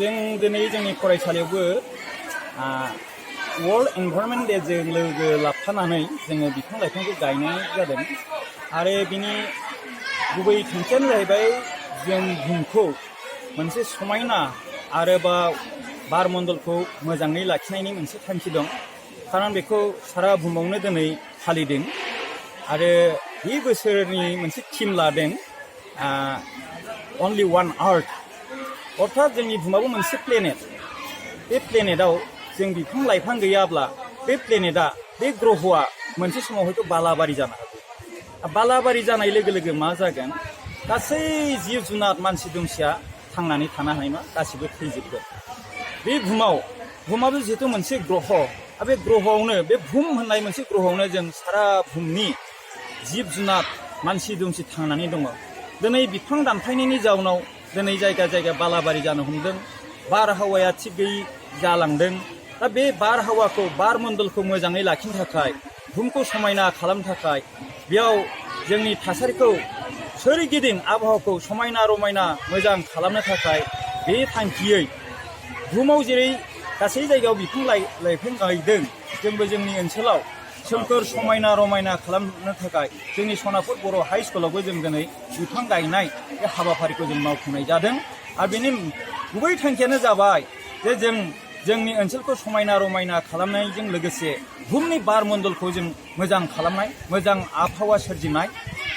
जों दिनै जोंनि फरायसालियावबो वर्ल्ड एनभायरनमेन्ट डेजों लोगो लाफानानै जोङो बिफां लाइफांखौ गायनाय जादों आरो बिनि गुबै थांखियानो जाहैबाय जों बुहुमखौ मोनसे समायना आरो बारमण्डलखौ मोजाङै लाखिनायनि मोनसे थांखि दं खारन बेखौ सारा बुहुमावनो दिनै फालिदों आरो बे बोसोरनि मोनसे थीम लादों अनलि वान आर्थ अर्थात जोंनि बुहुमाबो मोनसे प्लेनेट बे प्लेनेटआव जों बिफां लाइफां गैयाब्ला बे प्लेनेटआ बे ग्रहआ मोनसे समाव हयथ' बालाबारि जानो हागौ बालाबारि जानाय लोगो लोगो मा जागोन गासै जिब जुनार मानसि दुमसिया थांनानै थानो हानाय नङा गासिबो थैजोबगोन बे बुहुमाबो जिहेतु मोनसे ग्रह आरो बे ग्रहआवनो बे बुहुम होननाय मोनसे ग्रहआवनो जों सारा बुहुमनि जिब जुनार मानसि दुमसि थांनानै दङ दिनै बिफां दानफायनायनि जाउनाव दिनै जायगा जायगा बालाबारि जानो हमदों बारहावाया थिग गैयै जालांदों दा बे बारहावाखौ बारमण्डलखौ मोजाङै लाखिनो थाखाय बुहुमखौ समायना खालामनो थाखाय बेयाव जोंनि थासारिखौ सोरगिदिं आबहावाखौ समायना रमायना मोजां खालामनो थाखाय बे थांखियै बुहुमाव जेरै गासै जायगायाव बिफां लाइफां गायदों जोंबो जोंनि ओनसोलाव सोमखोर समायना रमायना खालामनो थाखाय जोंनि सनापुर बर' हाइ स्कुलावबो जों दिनै बिफां गायनाय बे हाबाफारिखौ जों मावफुंनाय जादों आरो बेनि गुबै थांखियानो जाबाय जे जों जोंनि ओनसोलखौ समायना रमायना खालामनायजों लोगोसे बुहुमनि बारमण्डलखौ जों मोजां खालामनाय मोजां आबहावा सोरजिनाय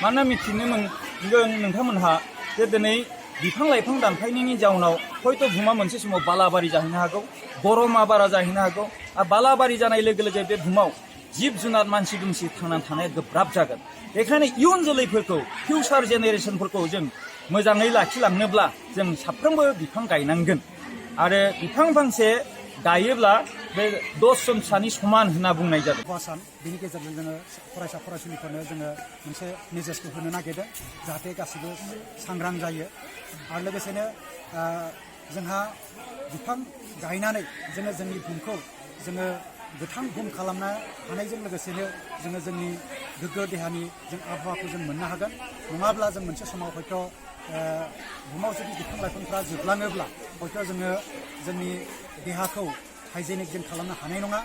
मानोना मिथिनो मोनगोन नोंथांमोनहा जे दिनै बिफां लाइफां दानफायनायनि जाउनाव हयथ' बुहुमा मोनसे समाव बालाबारि जाहैनो हागौ गरमा बारा जाहैनो हागौ आरो बालाबारि जानाय लोगो लोगो बे बुहुमाव जिब जुनार मानसि दुमसि थांनानै थानाया गोब्राब जागोन बेखायनो इयुन जोलैफोरखौ फिउचार जेनेरेसनफोरखौ जों मोजाङै लाखिलांनोब्ला जों साफ्रोमबो बिफां गायनांगोन आरो बिफां फांसे गायोब्ला बे 10 जन फिसानि समान होनना बुंनाय जादों आसाम बिनि गेजेरजों जोङो फरायसा फरायसुलिफोरनो जोङो मोनसे मेसेजखौ होनो नागिरदों जाहाथे गासिबो सांग्रां जायो आरो लोगोसेनो जोंहा बिफां गायनानै जोङो जोंनि बुहुमखौ जोङो गोथां बुहुम खालामनो हानायजों लोगोसेनो जोङो जोंनि गोग्गो देहानि जों आबहावाखौ जों मोननो हागोन नङाब्ला जों मोनसे समाव हयथ' बुहुमाव जुदि बिफां लाइफांफ्रा जोबलाङोब्ला हयथ' जोङो जोंनि देहाखौ हाइजेनिक जों खालामनो हानाय नङा